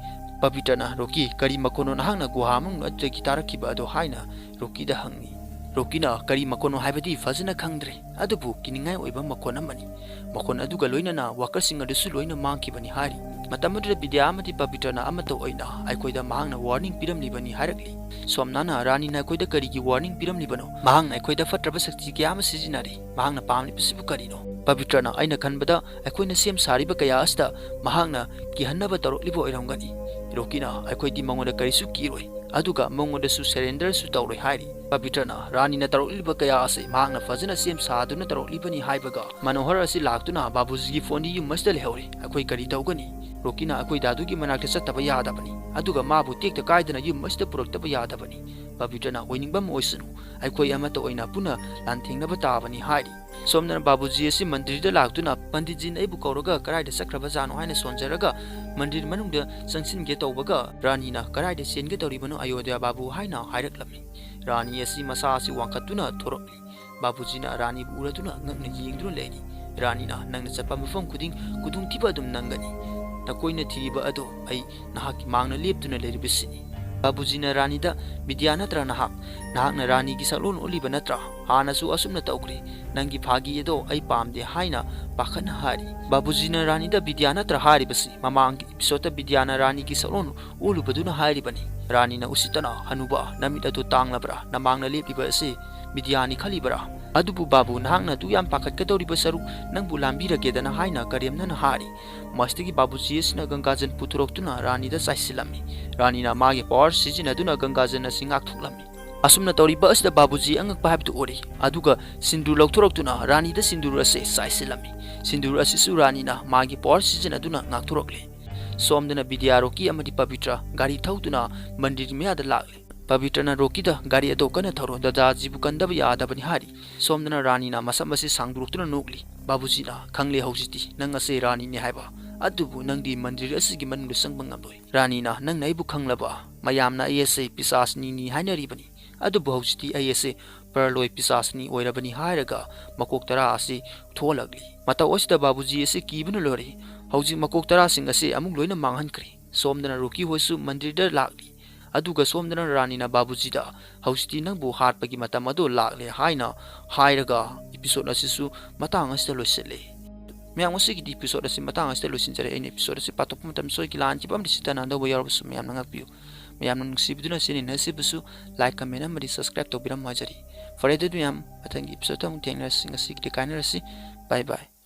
ꯄꯕꯤꯇ꯭ꯔꯅ, "ꯔꯣꯀꯤ, ꯀꯔꯤ ꯃꯈꯣꯟꯅꯣ ꯅꯍꯥꯛꯅ ꯒꯨꯍꯥ ꯃꯅꯨꯡ ꯑꯗꯨꯗꯒꯤ ꯇꯥꯔꯛꯈꯤꯕ ꯑꯗꯣ?" ꯍꯥꯏꯅ ꯔꯣꯀꯤꯗ ꯍꯪꯉꯤ꯫ ꯔꯣꯀꯤꯅ, "ꯀꯔꯤ ꯃꯈꯣꯟꯅꯣ ꯍꯥꯏꯕꯗꯤ ꯐꯖꯅ ꯈꯪꯗ꯭ꯔꯦ, ꯑꯗꯨꯕꯨ ꯀꯤꯅꯤꯡꯉꯥꯏ ꯑꯣꯏꯕ ꯃꯈꯣꯟ ꯑꯃꯅꯤ꯫ ꯃꯈꯣꯟ ꯑꯗꯨꯒ ꯂꯣꯏꯅꯅ ꯋꯥꯀꯔꯁꯤꯡ ꯑꯗꯨꯁꯨ ꯂꯣꯏꯅ ꯃꯥꯡꯈꯤꯕꯅꯤ" ꯍꯥꯏꯔꯤ꯫ ꯃꯇꯝ ꯑꯗꯨꯗ ꯕꯤꯗ꯭ꯌꯥ ꯑꯃꯗꯤ ꯄꯕꯤꯇ꯭ꯔꯅ ꯑꯃꯠꯇ ꯑꯣꯏꯅ ꯑꯩꯈꯣꯏꯗ ꯃꯍꯥꯛꯅ ꯋꯥꯔꯅꯤꯡ ꯄꯤꯔꯝꯂꯤꯕꯅꯤ ꯍꯥꯏꯔꯛꯂꯤ꯫ ꯁꯣꯝꯅꯥꯅ, "ꯔꯥꯅꯤꯅ ꯑꯩꯈꯣꯏꯗ ꯀꯔꯤꯒꯤ ꯋꯥꯔꯅꯤꯡ ꯄꯤꯔꯝꯂꯤꯕꯅꯣ? ꯃꯍꯥꯛꯅ ꯑꯩꯈꯣꯏꯗ ꯐꯠꯇ꯭ꯔꯕ ꯁꯛꯇꯤ ꯀꯌꯥ ꯑꯃ ꯁꯤꯖꯤꯟꯅꯔꯤ꯫ ꯃꯍꯥꯛꯅ ꯄꯥꯝꯂꯤꯕꯁꯤꯕꯨ ꯀꯔꯤꯅꯣ?" ꯄꯕꯤꯇ꯭ꯔꯅ, "ꯑꯩꯅ ꯈꯟꯕꯗ ꯑꯩꯈꯣꯏꯅ ꯁꯦꯝ ꯁꯥꯔꯤꯕ ꯀꯌꯥ ꯑꯁꯤꯗ ꯃꯍꯥꯛꯅ ꯀꯤꯍꯟꯅꯕ ꯇꯧꯔꯛꯂꯤꯕ ꯑꯣꯏꯔꯝꯒꯅꯤ꯫ ꯔꯣꯀꯤꯅ, ꯑꯩꯈꯣꯏꯗꯤ ꯃꯉꯣꯟꯗ ꯀꯔꯤꯁꯨ ꯀꯤꯔꯣꯏ, ꯑꯗꯨꯒ ꯃꯉꯣꯟꯗꯁꯨ ꯁꯔꯦꯟꯗꯔꯁꯨ ꯇꯧꯔꯣꯏ" ꯍꯥꯏꯔꯤ꯫ ꯄꯕꯤꯇ꯭ꯔꯅ, "ꯔꯥꯅꯤꯅ ꯇꯧꯔꯛꯂꯤꯕ ꯀꯌꯥ ꯑꯁꯤ ꯃꯍꯥꯛꯅ ꯐꯖꯅ ꯁꯦꯝ ꯁꯥꯗꯨꯅ ꯇꯧꯔꯛꯂꯤꯕꯅꯤ" ꯍꯥꯏꯕꯒ, "ꯃꯅꯣꯍꯔ ꯑꯁꯤ ꯂꯥꯛꯇꯨꯅ ꯕꯥꯕꯨꯖꯤꯒꯤ ꯐꯣꯟꯗꯤ ꯌꯨꯝ ꯑꯁꯤꯗ ꯂꯩꯍꯧꯔꯦ꯫ ꯑꯩꯈꯣꯏ ꯀꯔꯤ ꯇꯧꯒꯅꯤ? ꯔꯣꯀꯤꯅ, ꯑꯩꯈꯣꯏ ꯗꯥꯗꯨꯒꯤ ꯃꯅꯥꯛꯇ ꯆꯠꯇꯕ ꯌꯥꯗꯕꯅꯤ, ꯑꯗꯨꯒ ꯃꯥꯕꯨ ꯇꯦꯛꯇ ꯀꯥꯏꯗꯅ ꯌꯨꯝ ꯑꯁꯤꯗ ꯄꯨꯔꯛꯇꯕ ꯌꯥꯗꯕꯅꯤ꯫ ꯄꯕꯤꯇ꯭ꯔꯅ, ꯑꯣꯏꯅꯤꯡꯕ ꯑꯃ ꯑꯣꯏꯁꯅꯨ, ꯑꯩꯈꯣꯏ ꯑꯃꯠꯇ ꯑꯣꯏꯅ ꯄꯨꯟꯅ ꯂꯥꯟꯊꯦꯡꯅꯕ ꯇꯥꯕꯅꯤ" ꯍꯥꯏꯔꯤ꯫ ꯁꯣꯝꯗꯅ ꯕꯥꯕꯨꯖꯤ ꯑꯁꯤ ꯃꯟꯗꯤꯔꯗ ꯂꯥꯛꯇꯨꯅ, "ꯄꯟꯗꯤꯠꯖꯤꯅ ꯑꯩꯕꯨ ꯀꯧꯔꯒ ꯀꯗꯥꯏꯗ ꯆꯠꯈ꯭ꯔꯕꯖꯥꯠꯅꯣ?" ꯍꯥꯏꯅ ꯁꯣꯟꯖꯔꯒ, ꯃꯟꯗꯤꯔ ꯃꯅꯨꯡꯗ ꯆꯪꯁꯤꯟꯒꯦ ꯇꯧꯕꯒ, ꯔꯥꯅꯤꯅ, "ꯀꯗꯥꯏꯗ ꯆꯦꯟꯒꯦ ꯇꯧꯔꯤꯕꯅꯣ ꯑꯌꯣꯙ꯭ꯌꯥ ꯕꯥꯕꯨ?" ꯍꯥꯏꯅ ꯍꯥꯏꯔꯛꯂꯝꯃꯤ꯫ ꯔꯥꯅꯤ ꯑꯁꯤ ꯃꯁꯥ ꯑꯁꯤ ꯋꯥꯡꯈꯠꯇꯨꯅ ꯊꯣꯔꯛꯂꯤ꯫ ꯕꯥꯕꯨꯖꯤꯅ ꯔꯥꯅꯤꯕꯨ ꯎꯔꯗꯨꯅ ꯉꯛꯅ ꯌꯦꯡꯗꯨꯅ ꯂꯩꯔꯤ꯫ ꯔꯥꯅꯤꯅ, "ꯅꯪꯅ ꯆꯠꯄ ꯃꯐꯝ ꯈꯨꯗꯤꯡ ꯈꯨꯗꯣꯡꯊꯤꯕ ꯑꯗꯨꯝ ꯅꯪꯒꯅꯤ꯫ ꯅꯈꯣꯏꯅ ꯊꯤꯔꯤꯕ ꯑꯗꯣ ꯑꯩ ꯅꯍꯥꯛꯀꯤ ꯃꯥꯡꯅ ꯂꯦꯞꯇꯨꯅ ꯂꯩꯔꯤꯕꯁꯤꯅꯤ"꯫ ꯕꯥꯕꯨꯖꯤꯅ ꯔꯥꯅꯤꯗ, "ꯕꯤꯗ꯭ꯌꯥ ꯅꯠꯇ꯭ꯔꯥ ꯅꯍꯥꯛ? ꯅꯍꯥꯛꯅ ꯔꯥꯅꯤꯒꯤ ꯁꯛꯂꯣꯟ ꯎꯠꯂꯤꯕ ꯅꯠꯇ꯭ꯔꯥ? ꯍꯥꯟꯅꯁꯨ ꯑꯁꯨꯝꯅ ꯇꯧꯈ꯭ꯔꯦ꯫ ꯅꯪꯒꯤ ꯐꯥꯒꯤ ꯑꯗꯣ ꯑꯩ ꯄꯥꯝꯗꯦ" ꯍꯥꯏꯅ ꯄꯥꯈꯠꯅ ꯍꯥꯏꯔꯤ꯫ ꯕꯥꯕꯨꯖꯤꯅ ꯔꯥꯅꯤꯗ, "ꯕꯤꯗ꯭ꯌꯥ ꯅꯠꯇ꯭ꯔꯥ ꯍꯥꯏꯔꯤꯕꯁꯤ? ꯃꯃꯥꯡꯒꯤ ꯏꯄꯤꯁꯣꯗꯇ ꯕꯤꯗ꯭ꯌꯥꯅ ꯔꯥꯅꯤꯒꯤ ꯁꯛꯂꯣꯟ ꯎꯠꯂꯨꯕꯗꯨꯅ ꯍꯥꯏꯔꯤꯕꯅꯤ"꯫ ꯔꯥꯅꯤꯅ ꯎꯁꯤꯠꯇꯅ, "ꯍꯅꯨꯕ, ꯅꯃꯤꯠ ꯑꯗꯨ ꯇꯥꯡꯂꯕ꯭ꯔꯥ? ꯅꯃꯥꯡꯅ ꯂꯦꯞꯂꯤꯕ ꯑꯁꯤ ꯕꯤꯗ꯭ꯌꯥꯅꯤ ꯈꯜꯂꯤꯕꯔꯥ? ꯑꯗꯨꯕꯨ ꯕꯥꯕꯨ, ꯅꯍꯥꯛꯅ ꯑꯗꯨ ꯌꯥꯝ ꯄꯥꯈꯠꯀꯗꯧꯔꯤꯕ ꯁꯔꯨꯛ ꯅꯪꯕꯨ ꯂꯥꯝꯕꯤꯔꯒꯦꯗꯅ" ꯍꯥꯏꯅ ꯀꯔꯦꯝꯅꯅ ꯍꯥꯏꯔꯤ꯫ ꯃꯁꯤꯗꯒꯤ ꯕꯥꯕꯨꯖꯤ ꯑꯁꯤꯅ ꯒꯪꯒꯥꯖꯟ ꯄꯨꯊꯣꯔꯛꯇꯨꯅ ꯔꯥꯅꯤꯗ ꯆꯥꯏꯁꯤꯜꯂꯝꯃꯤ꯫ ꯔꯥꯅꯤꯅ ꯃꯥꯒꯤ ꯄꯋꯥꯔ ꯁꯤꯖꯤꯟꯅꯗꯨꯅ ꯒꯪꯒꯥꯖꯟ ꯑꯁꯤ ꯉꯥꯛꯊꯣꯛꯂꯝꯃꯤ꯫ ꯑꯁꯨꯝꯅ ꯇꯧꯔꯤꯕ ꯑꯁꯤꯗ ꯕꯥꯕꯨꯖꯤ ꯑꯉꯛꯄ ꯍꯥꯏꯕꯗꯨ ꯑꯣꯏꯔꯤ꯫ ꯑꯗꯨꯒ ꯁꯤꯟꯗꯨꯔ ꯂꯧꯊꯣꯔꯛꯇꯨꯅ ꯔꯥꯅꯤꯗ ꯁꯤꯟꯗꯨꯔ ꯑꯁꯤ ꯆꯥꯏꯁꯤꯜꯂꯝꯃꯤ꯫ ꯁꯤꯟꯗꯨꯔ ꯑꯁꯤꯁꯨ ꯔꯥꯅꯤꯅ ꯃꯥꯒꯤ ꯄꯋꯥꯔ ꯁꯤꯖꯤꯟꯅꯗꯨꯅ ꯉꯥꯛꯊꯣꯔꯛꯂꯦ꯫ ꯁꯣꯝꯗꯅ ꯕꯤꯗ꯭ꯌꯥ, ꯔꯣꯀꯤ ꯑꯃꯗꯤ ꯄꯕꯤꯇ꯭ꯔ ꯒꯥꯔꯤ ꯊꯧꯗꯨꯅ ꯃꯟꯗꯤꯔꯒꯤ ꯃꯌꯥꯗ ꯂꯥꯛꯂꯦ꯫ ꯄꯕꯤꯇ꯭ꯔꯅ ꯔꯣꯀꯤꯗ, "ꯒꯥꯔꯤ ꯑꯗꯣ ꯀꯟꯅ ꯊꯧꯔꯣ, ꯗꯗꯥꯖꯤꯕꯨ ꯀꯟꯗꯕ ꯌꯥꯗꯕꯅꯤ" ꯍꯥꯏꯔꯤ꯫ ꯁꯣꯝꯗꯅ ꯔꯥꯅꯤꯅ ꯃꯁꯝ ꯑꯁꯤ ꯁꯥꯡꯗꯣꯔꯛꯇꯨꯅ ꯅꯣꯛꯂꯤ꯫ ꯕꯥꯕꯨꯖꯤꯅ, "ꯈꯪꯂꯦ ꯍꯧꯖꯤꯛꯇꯤ ꯅꯪ ꯑꯁꯤ ꯔꯥꯅꯤꯅꯤ ꯍꯥꯏꯕ, ꯑꯗꯨꯕꯨ ꯅꯪꯗꯤ ꯃꯟꯗꯤꯔ ꯑꯁꯤꯒꯤ ꯃꯅꯨꯡꯗ ꯆꯪꯕ ꯉꯝꯂꯣꯏ꯫ ꯔꯥꯅꯤꯅ, ꯅꯪꯅ ꯑꯩꯕꯨ ꯈꯪꯂꯕ? ꯃꯌꯥꯝꯅ ꯑꯩ ꯑꯁꯤ ꯄꯤꯁꯥꯁꯅꯤꯅꯤ ꯍꯥꯏꯅꯔꯤꯕꯅꯤ, ꯑꯗꯨꯕꯨ ꯍꯧꯖꯤꯛꯇꯤ ꯑꯩ ꯑꯁꯤ ꯄꯔꯂꯣꯏ ꯄꯤꯁꯥꯁꯅꯤ ꯑꯣꯏꯔꯕꯅꯤ" ꯍꯥꯏꯔꯒ ꯃꯀꯣꯛ ꯇꯔꯥ ꯑꯁꯤ ꯊꯣꯛꯍꯜꯂꯛꯂꯤ꯫ ꯃꯇꯧ ꯑꯁꯤꯗ ꯕꯥꯕꯨꯖꯤ ꯑꯁꯤ ꯀꯤꯕꯅ ꯂꯣꯏꯔꯦ꯫ ꯍꯧꯖꯤꯛ ꯃꯀꯣꯛ ꯇꯔꯥꯁꯤꯡ ꯑꯁꯤ ꯑꯃꯨꯛ ꯂꯣꯏꯅ ꯃꯥꯡꯍꯟꯈ꯭ꯔꯦ꯫ ꯁꯣꯝꯗꯅ ꯔꯣꯀꯤ ꯍꯣꯏꯁꯨ ꯃꯟꯗꯤꯔꯗ ꯂꯥꯛꯂꯤ꯫ ꯑꯗꯨꯒ ꯁꯣꯝꯗꯅ ꯔꯥꯅꯤꯅ ꯕꯥꯕꯨꯖꯤꯗ, "ꯍꯧꯖꯤꯛꯇꯤ ꯅꯪꯕꯨ ꯍꯥꯠꯄꯒꯤ ꯃꯇꯝ ꯑꯗꯨ ꯂꯥꯛꯂꯦ" ꯍꯥꯏꯅ ꯍꯥꯏꯔꯒ episode ꯑꯁꯤꯁꯨ ꯃꯇꯥꯡ ꯑꯁꯤꯗ ꯂꯣꯏꯁꯤꯜꯂꯤ꯫ ꯃꯌꯥꯝ, ꯉꯁꯤꯒꯤꯗꯤ episode ꯑꯁꯤ ꯃꯇꯥꯡ ꯑꯁꯤꯗ ꯂꯣꯏꯁꯤꯟꯖꯔꯦ꯫ ꯑꯩꯅ episode ꯑꯁꯤ ꯄꯥꯊꯣꯛꯄ ꯃꯇꯝ ꯁꯣꯏꯈꯤ ꯂꯥꯟꯈꯤꯕ ꯑꯃꯗꯤ ꯁꯤꯗ ꯅꯥꯟꯗꯧꯕ ꯌꯥꯎꯔꯕꯁꯨ ꯃꯌꯥꯝꯅ ꯉꯥꯛꯄꯤꯌꯨ꯫ ꯃꯌꯥꯝꯅ ꯅꯨꯡꯁꯤꯕꯤꯗꯨꯅ channel ꯑꯁꯤꯕꯨꯁꯨ like, comment ꯑꯃꯗꯤ subscribe ꯇꯧꯕꯤꯔꯝꯃꯨ ꯍꯥꯏꯖꯔꯤ꯫ ꯐꯔꯦ ꯑꯗꯨꯗꯤ ꯃꯌꯥꯝ, ꯃꯊꯪꯒꯤ episode ꯑꯃꯨꯛ ꯊꯦꯡꯅꯔꯁꯤ꯫ ꯉꯁꯤꯒꯤꯗꯤ ꯀꯥꯏꯅꯔꯁꯤ꯫ Bye bye꯫